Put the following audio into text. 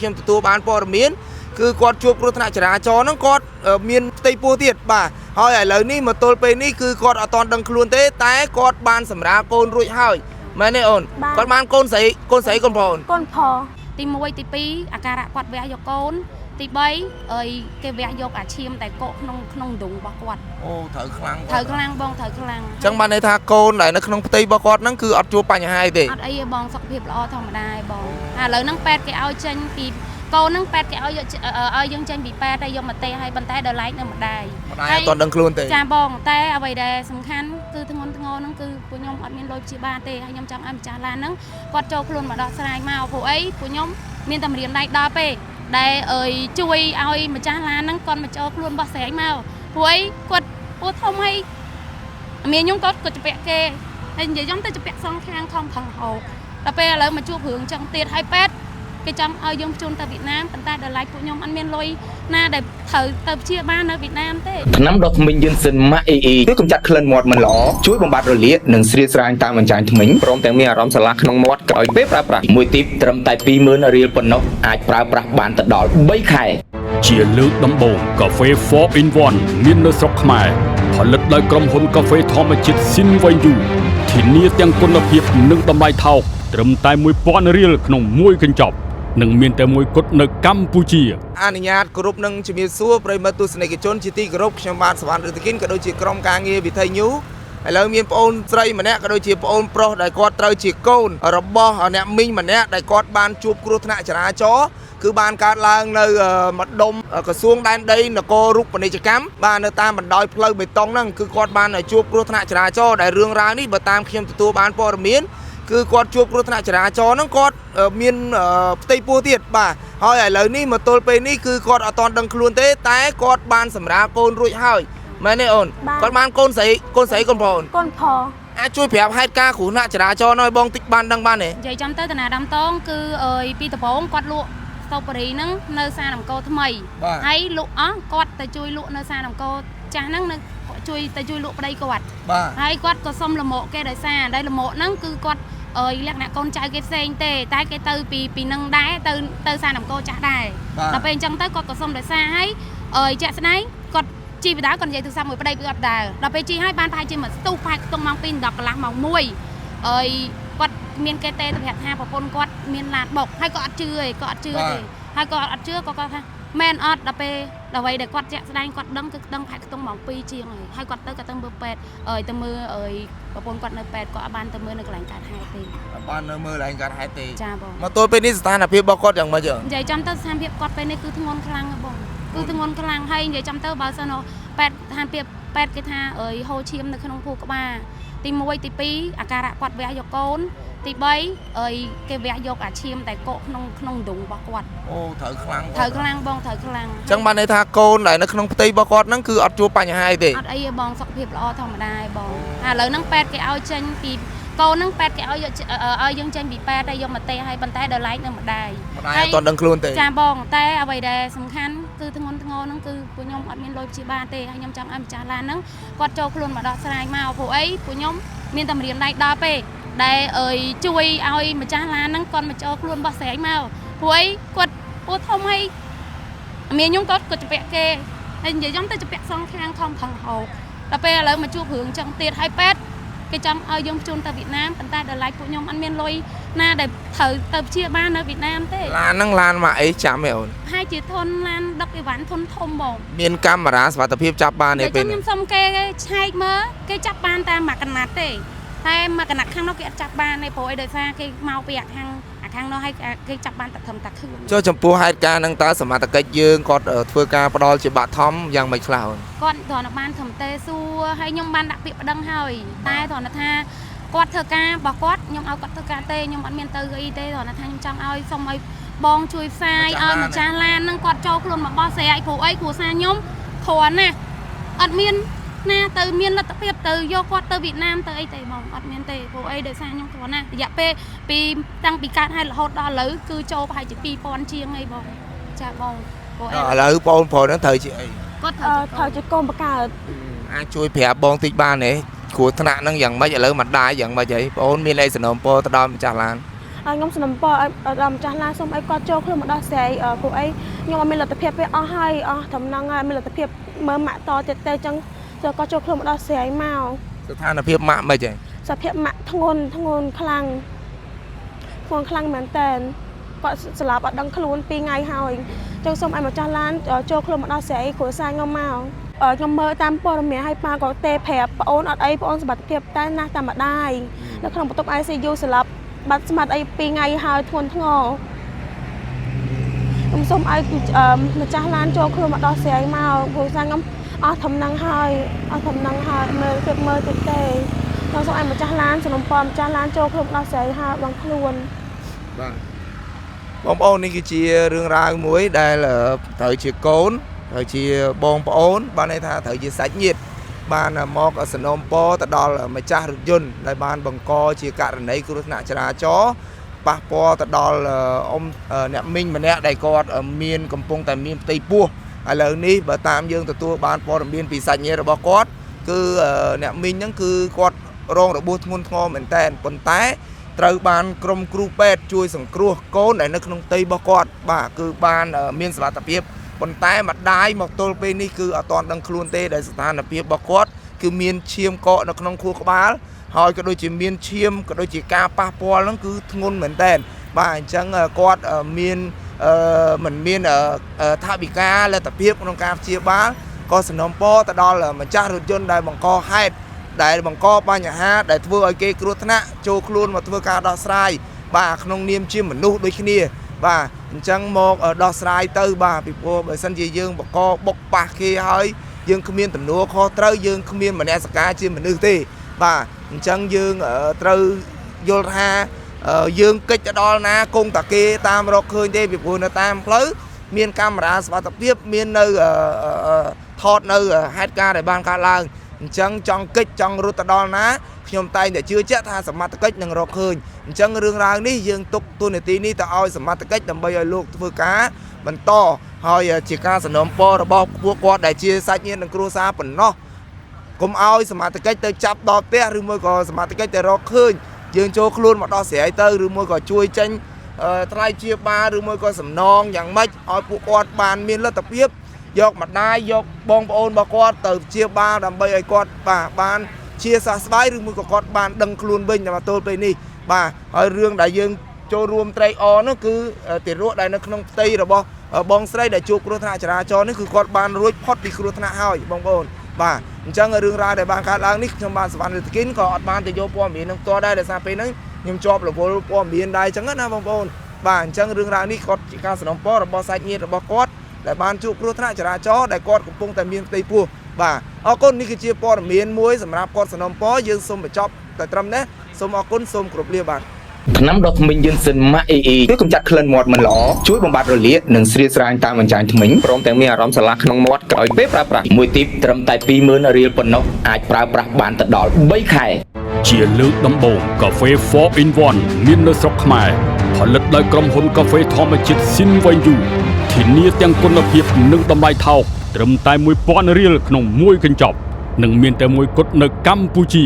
ខ្ញុំទទួលបានព័ត៌មានគឺគាត់ជួបគ្រោះថ្នាក់ចរាចរណ៍ហ្នឹងគាត់មានផ្ទៃពោះទៀតបាទហើយឥឡូវនេះមកទល់ពេលនេះគឺគាត់អត់ទាន់ដឹងខ្លួនទេតែគាត់បានសម្រាលកូនរួចហើយមែនទេអូនគាត់បានកូនស្រីកូនស្រីកូនប្រុសអូន កូនផ ទី1ទី2អាការៈគាត់វះយកកូនទី3អើយគេវះយកអាឈាមតែកកក្នុងក្នុងដុងរបស់គាត់ អូត្រូវខ្លាំង ត្រូវខ្លាំងបងត្រូវខ្លាំង អញ្ចឹងបានន័យថាកូនដែលនៅក្នុងផ្ទៃរបស់គាត់ហ្នឹងគឺអត់ជួបបញ្ហាអីទេ អត់អីទេបងសុខភាពល្អធម្មតាឯងបងឥឡូវហ្នឹងពេទ្យគេឲ្យចេញពីកូនហ្នឹងពេទ្យគេឲ្យយកឲ្យយើងចេញពីពេទ្យហើយយកមកទេឲ្យប៉ុន្តែដល់ឡែកនៅម្ដាយ ម្ដាយអត់ទាន់ដឹងខ្លួនទេ ចាបងតែអ្វីដែលសំខាន់គឺធ្ងន់ធ្ងរហ្នឹងគឺពួកខ្ញុំអត់មានលុយព្យាបាលទេហើយខ្ញុំចង់ឲ្យម្ចាស់ឡានហ្នឹងគាត់ចូលខ្លួនមកដោះស្រាយមកព្រោះអីពួកខ្ញុំមានតែម្រាមដៃដល់ពេដែលអើយជួយឲ្យម្ចាស់ឡានហ្នឹងគាត់មកចូលខ្លួនបោះស្រែកមកព្រោះអីគាត់ពោះធំហើយមានខ្ញុំគាត់គាត់ជពាក់គេហើយនិយាយខ្ញុំទៅជពាក់សងខាងខំខឹងហោដល់ពេលឥឡូវមកជួបរឿងចឹងទៀតហើយពេទ្យគេចង់ឲ្យយើងជូនទៅវៀតណាមប៉ុន្តែដល់ឡែកពួកខ្ញុំអត់មានលុយណាដែលត្រូវទៅព្យាបាលនៅវៀតណាមទេ ថ្នាំដុសធ្មេញយិនសិនម៉ាក់អ៊ីអ៊ី ជួយកម្ចាត់ក្លិនមាត់មិនល្អជួយបំបត្តិរលាកនិងស្រៀតស្រាញតាមអញ្ចាញធ្មេញព្រមទាំងមានអារម្មណ៍ស្រឡះក្នុងមាត់ក្រោយពេលប្រើប្រាស់ មួយទីបត្រឹមតែ20000រៀលប៉ុណ្ណោះអាចប្រើប្រាស់បានទៅដល់3ខែ ជាលើកដំបូងកាហ្វេ4 in 1មាននៅស្រុកខ្មែរផលិតដោយក្រុមហ៊ុនកាហ្វេធម្មជាតិ Sinvayu ធានាទាំងគុណភាពនិងតម្លៃថោកត្រឹមតែ1000រៀលក្នុងមួយកញ្ចប់និងមានតែមួយគត់នៅកម្ពុជា អនុញ្ញាតគោរពនឹងជំរាបសួរប្រិយមិត្តទស្សនិកជនជាទីគោរពខ្ញុំបាទសវណ្ណឫទ្ធិគិនក៏ដូចជាក្រុមការងារវិថីញូឥឡូវមានប្អូនស្រីម្នាក់ក៏ដូចជាប្អូនប្រុសដែលគាត់ត្រូវជាកូនរបស់អ្នកមីងម្នាក់ដែលគាត់បានជួបគ្រោះថ្នាក់ចរាចរណ៍គឺបានកើតឡើងនៅម្ដុំក្រសួងដែនដីនគររូបពាណិជ្ជកម្មបាទនៅតាមបណ្ដោយផ្លូវបេតុងហ្នឹងគឺគាត់បានជួបគ្រោះថ្នាក់ចរាចរណ៍ដែលរឿងរ៉ាវនេះបើតាមខ្ញុំទទួលបានព័ត៌មានគឺគាត់ជួបគ្រោះថ្នាក់ចរាចរណ៍ហ្នឹងគាត់មានផ្ទៃពោះទៀតបាទហើយឥឡូវនេះមកទល់ពេលនេះគឺគាត់អត់ទាន់ដឹងខ្លួនទេតែគាត់បានសម្រាលកូនរួចហើយមែនទេអូនគាត់បានកូនស្រីកូនស្រីកូនប្រុសអូន កូនផ អាចជួយប្រាប់ហេតុការណ៍គ្រោះថ្នាក់ចរាចរណ៍នោះឲ្យបងតិចបានដឹងបានទេ និយាយចំទៅតាណាដាំតងគឺអើយពីដំបងគាត់លក់ស្តូប៊េរីហ្នឹងនៅសានអង្គរថ្មីហើយលក់អស់គាត់ទៅជួយលក់នៅសានអង្គរចាស់ហ្នឹងនៅជួយទៅជួយលក់ប្តីគាត់ បាទ ហើយគាត់ក៏សុំលមកគេដោយសារដែលលមកហ្នឹងគឺគាត់អើយលក្ខណៈកូនចៅគេផ្សេងទេតែគេទៅពីពីនឹងដែរទៅទៅសានអង្គរចាស់ដែរដល់ពេលអញ្ចឹងទៅគាត់ក៏សុំដោយសារហើយអើយជាក់ស្ដែងគាត់ជីបដាគាត់និយាយទូរស័ព្ទមួយប្តីពីគាត់ដើរដល់ពេលជីហើយបានប្រហែលជាមួយស្ទុះប្រហែលខ្ទង់ម៉ោង2 10កន្លះម៉ោង1អើយគាត់មានគេទេទៅប្រាប់ថាប្រពន្ធគាត់មានឡានបុកហើយក៏អត់ជឿទេក៏អត់ជឿទេហើយក៏អត់ជឿក៏គាត់ថាមែនអត់ដល់ពេលដល់អ្វីដែលគាត់ជាក់ស្ដែងគាត់ដឹងគឺដឹងប្រហែលខ្ទង់ម៉ោង2ជាងហើយហើយគាត់ទៅក៏ទៅមើលពេទ្យអើយទៅមើលអើយប្រពន្ធគាត់នៅពេទ្យគាត់អត់បានទៅមើលនៅកន្លែងកើតហេតុទេ បាននៅមើលឯងកើតហេតុទេ ចាបង មកទល់ពេលនេះស្ថានភាពរបស់គាត់យ៉ាងម៉េច និយាយចំទៅស្ថានភាពគាត់ពេលនេះគឺធ្ងន់ខ្លាំងហ៎បងគឺធ្ងន់ខ្លាំងហើយនិយាយចំទៅបើសិនពេទ្យស្ថានភាពពេទ្យគេថាអើយហូរឈាមនៅក្នុងខួរក្បាលទី1ទី2អាការៈគាត់វះយកកូនទី3អើយគេវះយកអាឈាមតែកកក្នុងក្នុងដុងរបស់គាត់ អូត្រូវខ្លាំង ត្រូវខ្លាំងបងត្រូវខ្លាំង អញ្ចឹងបានន័យថាកូនដែលនៅក្នុងផ្ទៃរបស់គាត់ហ្នឹងគឺអត់ជួបបញ្ហាអីទេ អត់អីទេបងសុខភាពល្អធម្មតាឯងបងឥឡូវហ្នឹងពេទ្យគេឲ្យចេញពីកូនហ្នឹងពេទ្យគេឲ្យយកឲ្យយើងចេញពីពេទ្យហើយយកមកទេឲ្យប៉ុន្តែដល់ឡែកនៅម្ដាយ ម្ដាយអត់ទាន់ដឹងខ្លួនទេ ចាបងតែអ្វីដែលសំខាន់គឺធ្ងន់ធ្ងរហ្នឹងគឺពួកខ្ញុំអត់មានលុយព្យាបាលទេហើយខ្ញុំចង់ឲ្យម្ចាស់ឡានហ្នឹងគាត់ចូលខ្លួនមកដោះស្រាយមកព្រោះអីពួកខ្ញុំមានតែម្រាមដៃដល់ពេដែលអើយជួយឲ្យម្ចាស់ឡានហ្នឹងគាត់មកចូលខ្លួនបោះស្រែកមកព្រោះអីគាត់ពោះធំហើយមានខ្ញុំគាត់គាត់ជពាក់គេហើយនិយាយខ្ញុំទៅជពាក់សងខាងខំខឹងហោដល់ពេលឥឡូវមកជួបរឿងចឹងទៀតហើយពេទ្យគេចង់ឲ្យយើងជូនទៅវៀតណាមប៉ុន្តែដល់ឡែកពួកខ្ញុំអត់មានលុយណាដែលត្រូវទៅព្យាបាលនៅវៀតណាមទេ ឡានហ្នឹងឡានមកអីចាំឯអូន ហើយជាធនឡានដឹកអីវ៉ាន់ធនធំបង មានកាមេរ៉ាសុវត្ថិភាពចាប់បានទេ តែ ពេលនេះ ខ្ញុំសុំគេឆែកមើលគេចាប់បានតាមមួយកណាត់ទេតែមួយកណាត់ខាងនោះគេអត់ចាប់បានទេព្រោះអីដោយសារគេមកពីអាខាងអាខាងនោះហើយគេចាប់បានតែធំតែខឿន ចុះចំពោះហេតុការណ៍ហ្នឹងតើសមត្ថកិច្ចយើងគាត់ធ្វើការផ្ដល់ជាបាក់ធំយ៉ាងម៉េចខ្លះអូន គាត់គ្រាន់តែបានធំទេសួរហើយខ្ញុំបានដាក់ពាក្យប្តឹងហើយតែគ្រាន់តែថាគាត់ធ្វើការរបស់គាត់ខ្ញុំឲ្យគាត់ធ្វើការទេខ្ញុំអត់មានទៅអីទេគ្រាន់តែថាខ្ញុំចង់ឲ្យសុំឲ្យបងជួយផ្សាយឲ្យម្ចាស់ឡានហ្នឹងគាត់ចូលខ្លួនមកបោះស្រែឲ្យព្រោះអីគ្រួសារខ្ញុំគ្រាន់ណាអត់មានណាទៅមានលទ្ធភាពទៅយកគាត់ទៅវៀតណាមទៅអីទេបងអត់មានទេព្រោះអីដោយសារខ្ញុំគ្រាន់ណារយៈពេលពីតាំងពីកើតហេតុរហូតដល់ឥឡូវគឺចូលប្រហែលជា2000ជាងអីបងចាបងព្រោះអី ឥឡូវបងប្រុសហ្នឹងត្រូវជាអី គាត់ អឺ ត្រូវ ត្រូវជាកូនបកើត អាចជួយប្រាប់បងតិចបានទេគ្រោះថ្នាក់ហ្នឹងយ៉ាងម៉េចឥឡូវម្ដាយយ៉ាងម៉េចហីបងអូនមានអីសំណូមពរទៅដល់ម្ចាស់ឡាន ហើយខ្ញុំសំណពរឲ្យដល់ម្ចាស់ឡានសូមឲ្យគាត់ចូលខ្លួនមកដោះស្រាយព្រោះអីខ្ញុំអត់មានលទ្ធភាពទេអស់ហើយអស់ត្រឹមហ្នឹងហើយមានលទ្ធភាពមើលម៉ាក់តទៀតទេអញ្ចឹងចូលគាត់ចូលខ្លួនមកដោះស្រាយមក ស្ថានភាពម៉ាក់មិនហ៎ សភាពម៉ាក់ធ្ងន់ធ្ងន់ខ្លាំងធ្ងន់ខ្លាំងមែនតើគាត់ស្លាប់អត់ដឹងខ្លួន2ថ្ងៃហើយអញ្ចឹងសូមឲ្យម្ចាស់ឡានចូលខ្លួនមកដោះស្រាយគ្រួសារខ្ញុំមកខ្ញុំមើលតាមព័ត៌មានឲ្យប៉ាក៏ទេប្រាប់ប្អូនអត់អីប្អូនសុខភាពតែណាស់តែម្ដាយនៅក្នុងបន្ទប់ ICU ស្លាប់បាត់ស្មាត់អី2ថ្ងៃហើយធ្ងន់ធ្ងរខ្ញុំសូមឲ្យម្ចាស់ឡានចូលខ្លួនមកដោះស្រាយមកគ្រួសារខ្ញុំអស់ធំនឹងហើយអស់ធំនឹងហើយមើលទៀតមើលទៀតទេខ្ញុំសូមឲ្យម្ចាស់ឡានសំណពរម្ចាស់ឡានចូលខ្លួនដោះស្រាយហើយបងខ្លួន បាទបងប្អូននេះគឺជារឿងរ៉ាវមួយដែលត្រូវជាកូនត្រូវជាបងប្អូនបានន័យថាត្រូវជាសាច់ញាតិបានមកសំណូមពរទៅដល់ម្ចាស់រថយន្តដែលបានបង្កជាករណីគ្រោះថ្នាក់ចរាចរណ៍ប៉ះពាល់ទៅដល់អ៊ំអ្នកមីងម្នាក់ដែលគាត់មានកំពុងតែមានផ្ទៃពោះឥឡូវនេះបើតាមយើងទទួលបានព័ត៌មានពីសាច់ញាតិរបស់គាត់គឺអ្នកមីងហ្នឹងគឺគាត់រងរបួសធ្ងន់ធ្ងរមែនតែនប៉ុន្តែត្រូវបានក្រុមគ្រូពេទ្យជួយសង្គ្រោះកូនដែលនៅក្នុងផ្ទៃរបស់គាត់បាទគឺបានមានសុវត្ថិភាពប៉ុន្តែម្ដាយមកទល់ពេលនេះគឺអត់ទាន់ដឹងខ្លួនទេដែលស្ថានភាពរបស់គាត់គឺមានឈាមកកនៅក្នុងខួរក្បាលហើយក៏ដូចជាមានឈាមក៏ដូចជាការប៉ះពាល់ហ្នឹងគឺធ្ងន់មែនតែនបាទអញ្ចឹងគាត់មានមិនមានថវិកាលទ្ធភាពក្នុងការព្យាបាលក៏សំណូមពរទៅដល់ម្ចាស់រថយន្តដែលបង្កហេតុដែលបង្កបញ្ហាដែលធ្វើឲ្យគេគ្រោះថ្នាក់ចូលខ្លួនមកធ្វើការដោះស្រាយបាទក្នុងនាមជាមនុស្សដូចគ្នាបាទអញ្ចឹងមកដោះស្រាយទៅបាទពីព្រោះបើសិនជាយើងបង្កបុកប៉ះគេហើយយើងគ្មានទំនួលខុសត្រូវយើងគ្មានមនសិការជាមនុស្សទេបាទអញ្ចឹងយើងត្រូវយល់ថាយើងកិច្ចទៅដល់ណាគង់តាគេតាមរកឃើញទេពីព្រោះនៅតាមផ្លូវមានកាមេរ៉ាសុវត្ថិភាពមាននៅថតនៅហេតុការណ៍ដែលបានកើតឡើងអញ្ចឹងចង់កិច្ចចង់រត់ទៅដល់ណាខ្ញុំតែងតែជឿជាក់ថាសមត្ថកិច្ចនឹងរកឃើញអញ្ចឹងរឿងរ៉ាវនេះយើងទុកទូនាទីនេះទៅឲ្យសមត្ថកិច្ចដើម្បីឲ្យលោកធ្វើការបន្តហើយជាការសំណូមពររបស់ពួកគាត់ដែលជាសាច់ញាតិនិងគ្រួសារប៉ុណ្ណោះកុំឲ្យសមត្ថកិច្ចទៅចាប់ដល់ផ្ទះឬមួយក៏សមត្ថកិច្ចទៅរកឃើញយើងចូលខ្លួនមកដោះស្រាយទៅឬមួយក៏ជួយចេញថ្លៃជាបាលឬមួយក៏សំណងយ៉ាងម៉េចឲ្យពួកគាត់បានមានលទ្ធភាពយកម្ដាយយកបងប្អូនរបស់គាត់ទៅជាបាលដើម្បីឲ្យគាត់បាទបានជាសះស្បើយឬមួយក៏គាត់បានដឹងខ្លួនវិញតែមកទល់ពេលនេះបាទហើយរឿងដែលយើងចូលរួមត្រេកអរនោះគឺទារកដែលនៅក្នុងផ្ទៃរបស់បងស្រីដែលជួបគ្រោះថ្នាក់ចរាចរណ៍នេះគឺគាត់បានរួចផុតពីគ្រោះថ្នាក់ហើយបងប្អូនបាទអញ្ចឹងរឿងរ៉ាវដែលបានកើតឡើងនេះខ្ញុំបានសវណ្ណរិទ្ធគិនក៏អត់បានទៅយកព័ត៌មាននឹងផ្ទាល់ដែរដោយសារពេលហ្នឹងខ្ញុំជាប់រវល់ព័ត៌មានដែរអញ្ចឹងណាបងប្អូនបាទអញ្ចឹងរឿងរ៉ាវនេះគាត់ជាការសំណូមពររបស់សាច់ញាតិរបស់គាត់ដែលបានជួបគ្រោះថ្នាក់ចរាចរណ៍ដែលគាត់កំពុងតែមានផ្ទៃពោះបាទអរគុណនេះគឺជាព័ត៌មានមួយសម្រាប់គាត់សំណូមពរយើងសូមបញ្ចប់តែត្រឹមនេះសូមអរគុណសូមគោរពលាបាទ ថ្នាំដុសធ្មេញយិនសិនម៉ាក់អ៊ីអ៊ី ជួយកម្ចាត់ក្លិនមាត់មិនល្អជួយបំបាត់រលាកនិងស្រាយស្រាងតាមអញ្ចាញធ្មេញព្រមទាំងមានអារម្មណ៍ស្រឡះក្នុងមាត់ក្រោយពេលប្រើប្រាស់ មួយទីបត្រឹមតែ20000រៀលប៉ុណ្ណោះអាចប្រើប្រាស់បានទៅដល់3ខែ ជាលើកដំបូងកាហ្វេ4 in 1មាននៅស្រុកខ្មែរផលិតដោយក្រុមហ៊ុនកាហ្វេធម្មជាតិ Sinvenyu ធានាទាំងគុណភាពនិងតម្លៃថោកត្រឹមតែ1000រៀលក្នុងមួយកញ្ចប់និងមានតែមួយគត់នៅកម្ពុជា